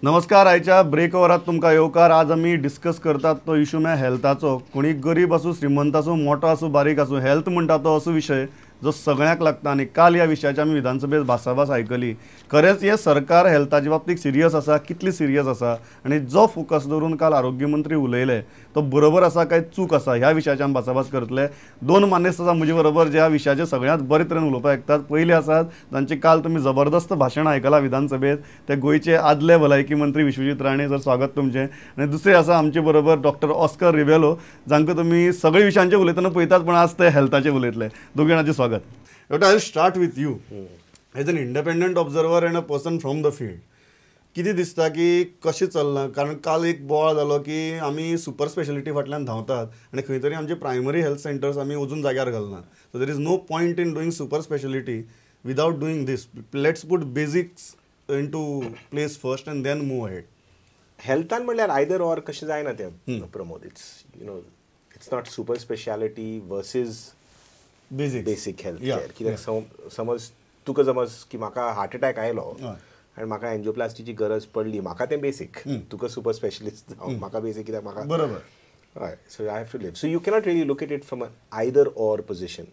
नमस्कार, आयच्या ब्रेक ओवरात तुमकां येवकार. आज आमी डिस्कस करतात तो इशू म्हळ्यार हेल्थाचो. कोणी गरीब आसूं, श्रीमंत आसूं, मोटो आसूं, बारीक आसूं, हेल्थ म्हणटा तो असो विशय जो सगळ्यांक लागता. आनी काल ह्या विशयाची आमी विधानसभेत भासाभास आयकली. खरेंच हें सरकार हेल्थाच्या बाबतीत सिरियस आसा, कितली सिरियस आसा आनी जो फोकस दवरून काल आरोग्य मंत्री उलयले तो बरोबर आसा काय चूक आसा, ह्या विशयाची आमी भासाभास करतले. दोन मानेस्त आसा म्हजे बरोबर ज्या विशयाचे सगळ्यांत बरे तरेन उलोवपाक शकतात. पयले आसात तांचे काल तुमी जबरदस्त भाशण आयकलां विधानसभेत, ते गोंयचे आदले भलायकी मंत्री विश्वजीत राणे सर, स्वागत तुमचें. आनी दुसरे आसा आमचे बरोबर डॉक्टर ऑस्कर रिबेलो, जांकां तुमी सगळे विशयांचे उलयतना पळयतात, पण आज ते हेल्थाचे उलयतले. दोग जाणांचें स्वागत. Doctor, I will start with you as an independent observer and a person from the field. कितें दिसता की कशें चल्लां? कारण काल एक बोवाळ जालो की आमी सुपर स्पेशलिटी फाटल्यान धांवतात आनी खंय तरी आमचे प्रायमरी हेल्थ सेंटर्स आमी अजून जाग्यार घालना. So there is no point in doing super speciality without doing this. Let's put basics into place first and then move ahead. हेल्थान म्हणल्यार आयदर ऑर कशें जायना तें Pramod. It's you know it's not super speciality versus basic basic health care. कित्याक समज तुका समज की म्हाका हार्ट अटॅक आयलो आनी म्हाका एन्जियोप्लास्टीची गरज पडली, म्हाका तें बेसीक, तुका सुपर स्पेशलिस्ट जावं, म्हाका बेसीक, कित्याक म्हाका बरोबर. हय, so I have to live. So you cannot really look at it from a either or position.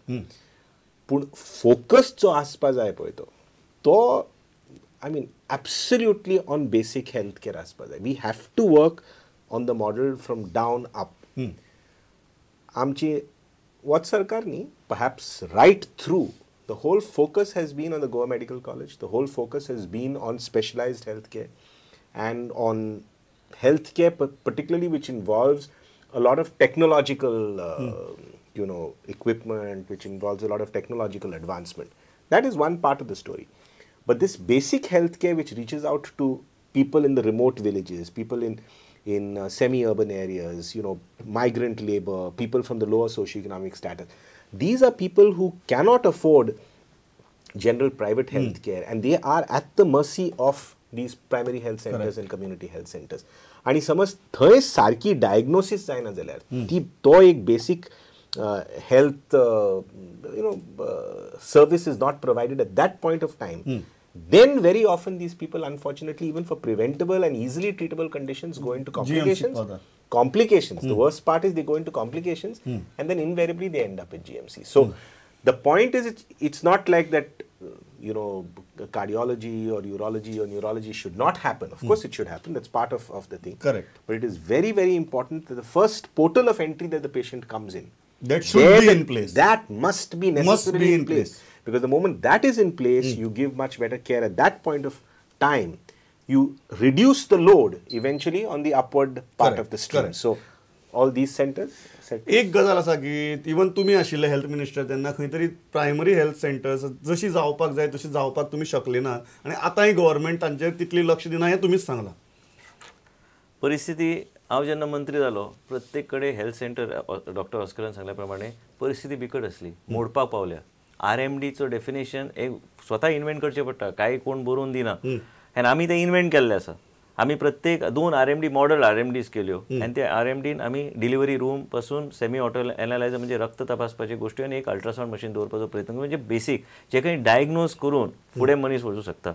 पूण फोकस जो आसपा जाय पळय तो I mean absolutely on basic health care आसपा जाय. We have to work on the model from down up. आमची what सरकार न्ही, perhaps right through the whole focus has been on the Goa Medical College, the whole focus has been on specialized healthcare and on healthcare particularly which involves a lot of technological equipment, which involves a lot of technological advancement. That is one part of the story. But this basic healthcare which reaches out to people in the remote villages, people in semi-urban areas, you know, migrant labor, people from the lower socioeconomic status. These are people who cannot afford general private health care and they are at the mercy of these primary health centers and community health centers. आणि समज थंय सारकी diagnosis जायना जाल्यार ती तो एक basic health service is not provided at that point of time, then very often these people, unfortunately, even for preventable and easily treatable conditions, go into complications. Complications. The worst part is they go into complications and then invariably they end up at GMC. So the point is, it's not like that, you know, cardiology or urology or neurology should not happen. Of course it should happen. That's part of the thing. Correct. But it is very, very important that the first portal of entry that the patient comes in, that should be in place. That must be necessarily in place. Because the moment that is in place, you give much better care at that point of time. You reduce the load eventually on the upward part of the stream. Correct. So all these centers. एक गजाल आसा की even तुमी आशिल्ले health minister तेन्ना खंय तरी primary health centres जशी जावपाक जाय तशी जावपाक तुमी शकले ना आनी आतांय गव्हर्मेंट तांचेर तितली लक्ष दिना हें तुमीच सांगलां. परिस्थिती, हांव जेन्ना मंत्री जालो प्रत्येक कडेन हेल्थ सेंटर डॉक्टर ऑस्करान सांगल्या प्रमाणे परिस्थिती बिकट आसली, मोडपाक पावल्या. आर एम डीचो डेफिनेशन एक स्वता इन्वेंट करचें पडटा, कांय कोण बरोवन दिना आनी आमी तें इन्वेंट केल्लें आसा. आमी प्रत्येक दोन R M D, model R M Ds केल्यो आनी त्या आर एम डीन आमी डिलिव्हरी रूम पासून सेमी ऑटो एनालायझर म्हणजे रक्त तपासपाची गोश्टी आनी एक अल्ट्रासावंड मशीन दवरपाचो प्रयत्न, म्हणजे बेसीक जे काही डायग्नोज करून फुडें मनीस वचूं शकता.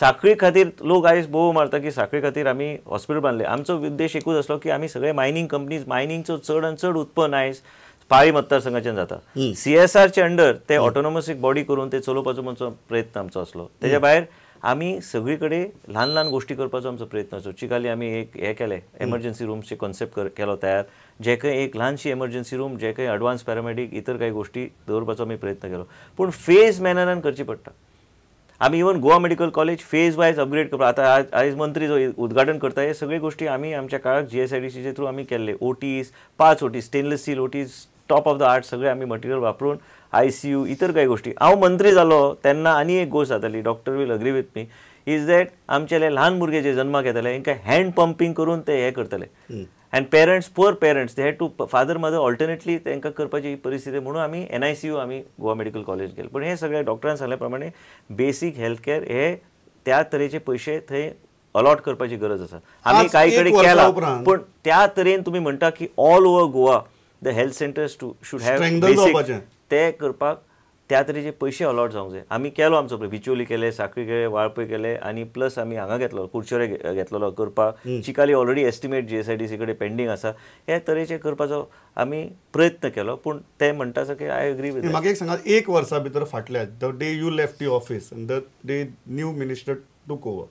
साखळी खातीर लोक आयज बोव मारता की साखळी खातीर आमी हॉस्पिटल बांदलें. आमचो उद्देश एकूच आसलो की आमी सगळे मायनींग कंपनीज, मायनींगचो चड आनी चड उत्पन्न आयज पाळी मतदारसंघाच्यान जाता. सीएसआरचे अंडर ते ऑटोनॉमस एक बॉडी करून ते चलोवपाचो आमचो प्रयत्न आमचो आसलो. तेज्या भायर आमी सगळी कडेन ल्हान ल्हान गोश्टी करपाचो आमचो प्रयत्न आसलो. चिकाली आमी एक हें केलें, एमर्जन्सी रुम्सचे कॉन्सेप्ट केलो तयार, जे काही एक ल्हानशी एमर्जन्सी रूम, जे काही अडवान्स पॅरामेडीक इतर काही गोश्टी दवरपाचो आमी प्रयत्न केलो. पूण फेज मॅनरान करची पडटा. आमी even Goa medical college phase wise upgrade करपाक आतां आयज मंत्री जो उद्घाटन करता हे सगळे गोश्टी आमी आमच्या काळाक जीएसआयडीसीचे थ्रू आमी केल्ले. OTs, 5 OTs, stainless steel OTs, top of the art सगळे आमी मटेरियल वापरून आयसीयू इतर काही गोष्टी. हांव मंत्री जालो तेन्ना आनी एक गोश्ट जाताली, doctor will agree with me, is that आमचेले ल्हान भुरगे जे जन्माक येताले हेंकां हँड पंपींग करून ते हें करतले and parents, poor parents, they had to father mother alternately तांकां करपाची परिस्थिती, म्हणून आमी एनआयसीयू आमी गोवा मेडिकल कॉलेज केलें. पूण हें सगळें डॉक्टरान सांगल्या प्रमाणे बेसीक हेल्थ केअर हे त्या तरेचे पयशे थंय अलॉट करपाची गरज आसा. आमी कांय कडेन केला, पूण त्या तरेन तुमी म्हणटा की all over Goa the health centers to should have basic, ते करपाक त्या तरेचे पयशे अलॉट जावंक जाय. आमी केलो आमचो बिचोली केले, साखळी केले, वाळपय केले आनी प्लस आमी हांगा घेतलो कुडचडे घेतलेलो करपाक. चिकाली ऑलरेडी एस्टिमेट GSIDC कडेन पेंडींग आसा. हे तरेचे करपाचो आमी प्रयत्न केलो पूण ते म्हणटा की I agree with. म्हाका एक सांगात, एक वर्सा भितर फाटल्या the day you left the office and the day new minister took over,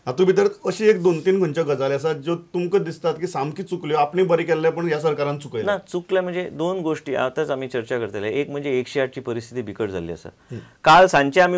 हातूंत भितर अशी एक दोन तीन खंयच्यो गजाली आसात ज्यो तुमकां दिसतात की सामकी चुकल्यो, आपणे बरें केल्लें पूण ह्या सरकारान चुकयलें? ना, चुकलें म्हणजे दोन गोष्टी आतांच आमी चर्चा करतले. एक म्हणजे 108ची परिस्थिती बिकट जाल्ली आसा. काल सांजचे आमी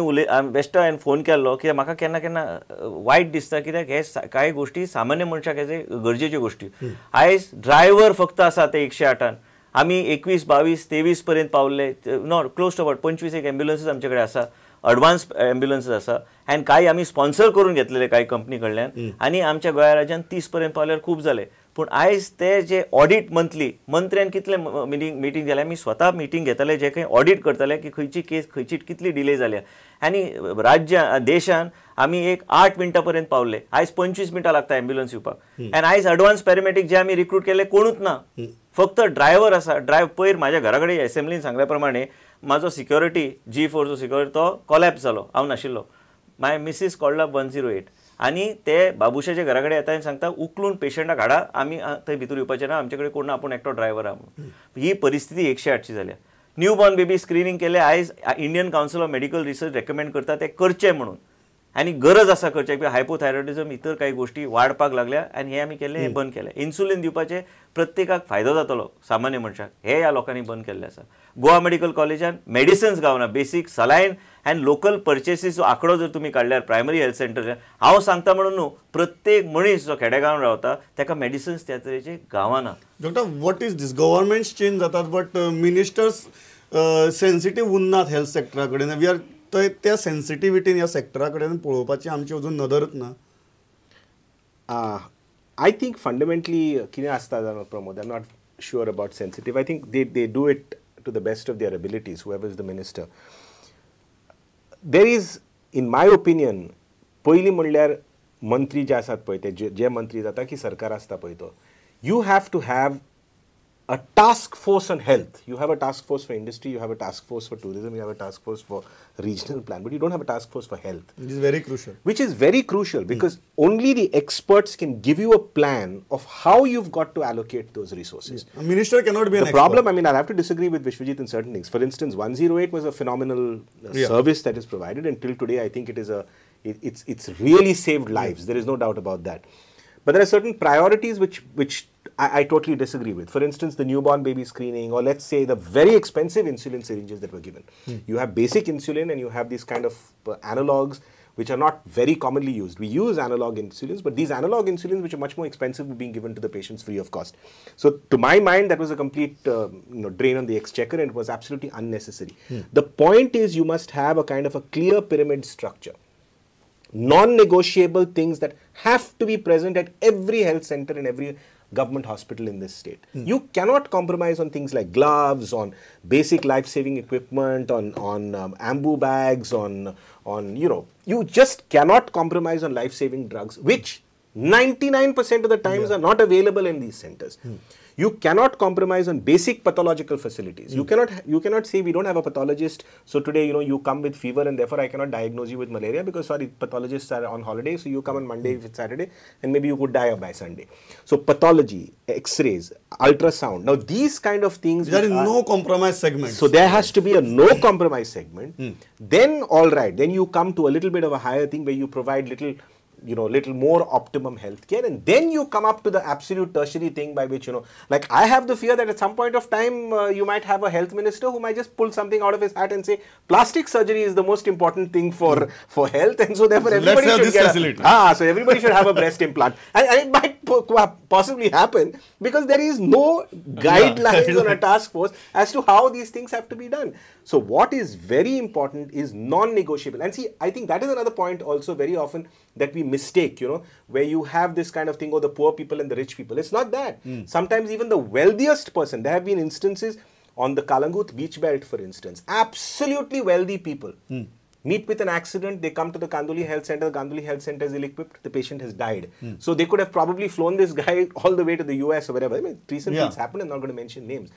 बेश्टो हांवें फोन केल्लो कित्याक म्हाका केन्ना केन्ना वायट दिसता कित्याक हे कांय गोष्टी सामान्य मनशाक हेजे गरजेच्यो गोष्टी. आयज ड्रायव्हर फक्त आसा ते 108 आमी 21, 22, 23 पर्यंत पावले, not close to about 25 एक एम्ब्युलन्सीस आमचे कडेन आसा, अडवान्स एम्ब्युलन्सीस आसा आनी कांय आमी स्पॉन्सर करून घेतलेले कांय कंपनी कडल्यान आनी आमच्या गोंया राज्यान 30 पर्यंत पावल्यार खूब जाले. पूण आयज ते जे ऑडीट मंथली मंत्र्यान कितले मिटींग जाले, आमी स्वता मिटींग घेतले जे खंय ऑडीट करतले की खंयची केस खंयची कितली डिले जाल्या आनी राज्या देशान आमी एक 8 मिनटां पर्यंत पावले. आयज 25 मिनटां लागता एम्ब्युलन्स येवपाक आनी आयज अडवान्स पॅरामेडीक जे आमी रिक्रूट केले कोणूच ना, फक्त ड्रायव्हर आसा. ड्रायव्हर पयर म्हाज्या घरा कडेन एसेंब्लीन सांगल्या प्रमाणे म्हाजो सिक्युरिटी G4चो सिक्युरिटी तो कॉलॅप्स जालो, हांव नाशिल्लो. My missus called up 108 आनी ते बाबुशाच्या घरा कडेन येता आनी सांगता उखलून पेशंटाक हाडा, आमी थंय भितर येवपाचे ना, आमचे कडेन कोण ना, आपूण एकटो ड्रायव्हर आहा म्हणून. ही परिस्थिती 108ची जाल्या. न्यू बॉर्न बेबी स्क्रिनींग केलें, आयज Indian Council of Medical Research recommend करता ते करचें म्हणून आनी गरज आसा करचें कित्याक हायपोथायरॉयडिजम इतर कांय गोश्टी वाडपाक लागल्या आनी हे आमी केल्लें हें बंद केलें. इन्सुलीन दिवपाचें प्रत्येकाक फायदो जातलो सामान्य मनशाक, हे ह्या लोकांनी बंद केल्लें आसा. गोवा मेडिकल कॉलेजान मेडिसिन्स गावना, बेसीक सलायन आनी लोकल पर्चेसीचो आंकडो जर तुमी काडल्यार प्रायमरी हेल्थ सेंटर, हांव सांगता म्हणून न्हू, प्रत्येक मनीस जो खेडेगांवान रावता ताका मेडिसिन्स त्या तरेचे गावना. Doctor, what is this? Governments change जातात बट मिनिस्टर्स सेन्सिटीव उरनात हेल्थ सेक्टरा कडेन. We are त्या सेन्सिटिविटीन ह्या सेक्टरा कडेन पळोवपाची आमची अजून नदरच ना. I think fundamentally कितें आसता जाणा Pramod, I am not sure about sensitive. I think they do it to the best of their abilities, whoever is the minister. There is, in my opinion, पयलीं म्हणल्यार मंत्री जे आसात पळय ते जे मंत्री जाता की सरकार आसता पळय तो, you have to have a task force on health. You have a task force for industry, you have a task force for tourism, you have a task force for regional plan, but you don't have a task force for health. It is very crucial. Which is very crucial because only the experts can give you a plan of how you've got to allocate those resources. A minister cannot be an expert. The problem, I mean, I'll have to disagree with Vishwajit in certain things. For instance, 108 was a phenomenal service that is provided, and till today I think it is it's really saved lives. There is no doubt about that. But there are certain priorities which I totally disagree with. For instance, the newborn baby screening, or let's say the very expensive insulin syringes that were given. You have basic insulin and you have these kind of analogs which are not very commonly used. We use analog insulins, but these analog insulins, which are much more expensive, were being given to the patients free of cost. So to my mind, that was a complete drain on the exchequer, and it was absolutely unnecessary. The point is, you must have a kind of a clear pyramid structure. Non-negotiable things that have to be present at every health center and every government hospital in this state. You cannot compromise on things like gloves, on basic life-saving equipment, on ambu bags, on you just cannot compromise on life-saving drugs, which 99% of the times are not available in these centers. You cannot compromise on basic pathological facilities. You cannot say we don't have a pathologist, so today you come with fever and therefore I cannot diagnose you with malaria because sorry, pathologists are on holiday, so you come on Monday if it's Saturday and maybe you could die by Sunday. So pathology, X-rays, ultrasound. Now these kind of things, there is no compromise segment. So there has to be a no compromise segment. Then all right, then you come to a little bit of a higher thing where you provide little more optimum healthcare, and then you come up to the absolute tertiary thing by which, like I have the fear that at some point of time, you might have a health minister who might just pull something out of his hat and say, plastic surgery is the most important thing for health, and so therefore everybody should get so everybody should have a breast implant. And it might possibly happen because there is no guidelines on a task force as to how these things have to be done. So what is very important is non-negotiable. And see, I think that is another point also very often that we mistake, where you have this kind of thing, oh, the poor people and the rich people. It's not that. Sometimes even the wealthiest person, there have been instances on the Kalangut beach belt, for instance, absolutely wealthy people meet with an accident, they come to the Kandoli Health Center, the Kandoli Health Center is ill-equipped, the patient has died. So they could have probably flown this guy all the way to the US or wherever. I mean, recently it's happened, I'm not going to mention names.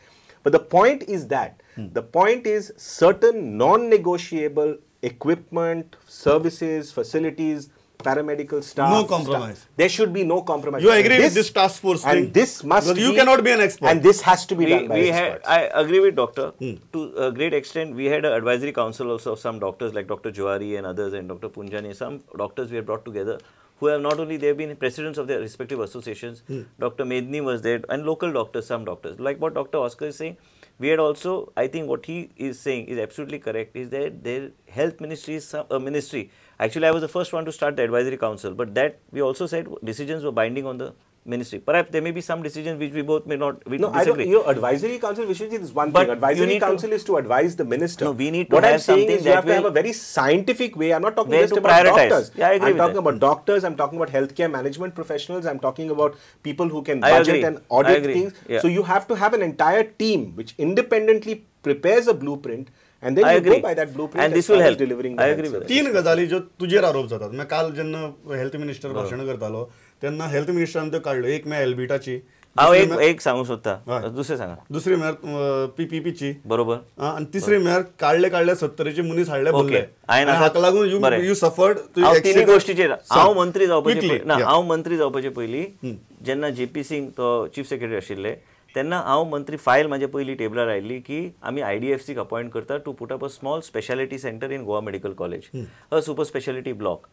But the point is that the point is certain non-negotiable equipment, services, facilities, paramedical staff. No compromise. Staff. There should be no compromise. You agree with this task force and thing? This must Because you be, cannot be an expert. And this has to be done by we had, experts. I agree with doctor. To a great extent, we had an advisory council also of some doctors like Dr. Johari and others and Dr. Punjani. Some doctors we have brought together who have not only, they have been presidents of their respective associations. Dr. Medni was there and local doctors, some doctors. Like what Dr. Oscar is saying, we had also, I think what he is saying is absolutely correct, is that their health ministry is a ministry. Actually, I was the first one to start the advisory council, but that we also said decisions were binding on the ministry. Perhaps there may be some decisions which we both may not, we No, I disagree. don't. Your advisory council, Vishwajit, is one But thing. you Advisory need to- council is to advise the minister. No, we need to What have I'm saying something is you that have to have will- a very scientific way. I'm not talking Way just to about prioritize. doctors. Yeah, I agree I'm with talking that. about doctors. I'm talking about healthcare management professionals. I'm talking about people who can I budget agree. and audit I agree. things. Yeah. So you have to have an entire team which independently prepares a blueprint, and then I you agree. Go by that blueprint And as this will far as help. delivering the I health agree with service. तीन गजाली ज्यो तुजेर आरोप जातात, म्हळ्यार काल जेन्ना health minister भाशण करतालो तेन्ना हेल्थ मिनिस्टरान त्यो काडल्यो. एक म्हळ्यार एल्बिटाची. हांव एक एक सांगूंक सोदता. हय. दुसरें सांगा. दुसरी म्हळ्यार पीपीपीची. बरोबर. आनी तिसरी म्हळ्यार काडले काडले 70चे मनीस हाडले भरले. हांवें आनी हाका लागून you बरें. You suffered. हांव तिन्ही गोष्टीचेर, हांव मंत्री जावपाचे ना, हांव मंत्री जावपाचे पयलीं जेन्ना जे पी सिंग तो चीफ सेक्रेटरी आशिल्ले तेन्ना हांव मंत्री, फायल म्हाजे पयलीं टेबलार आयिल्ली की आमी आयडीएफसीक अपॉयंट करता to put up a small speciality centre in Goa Medical College, a super speciality block.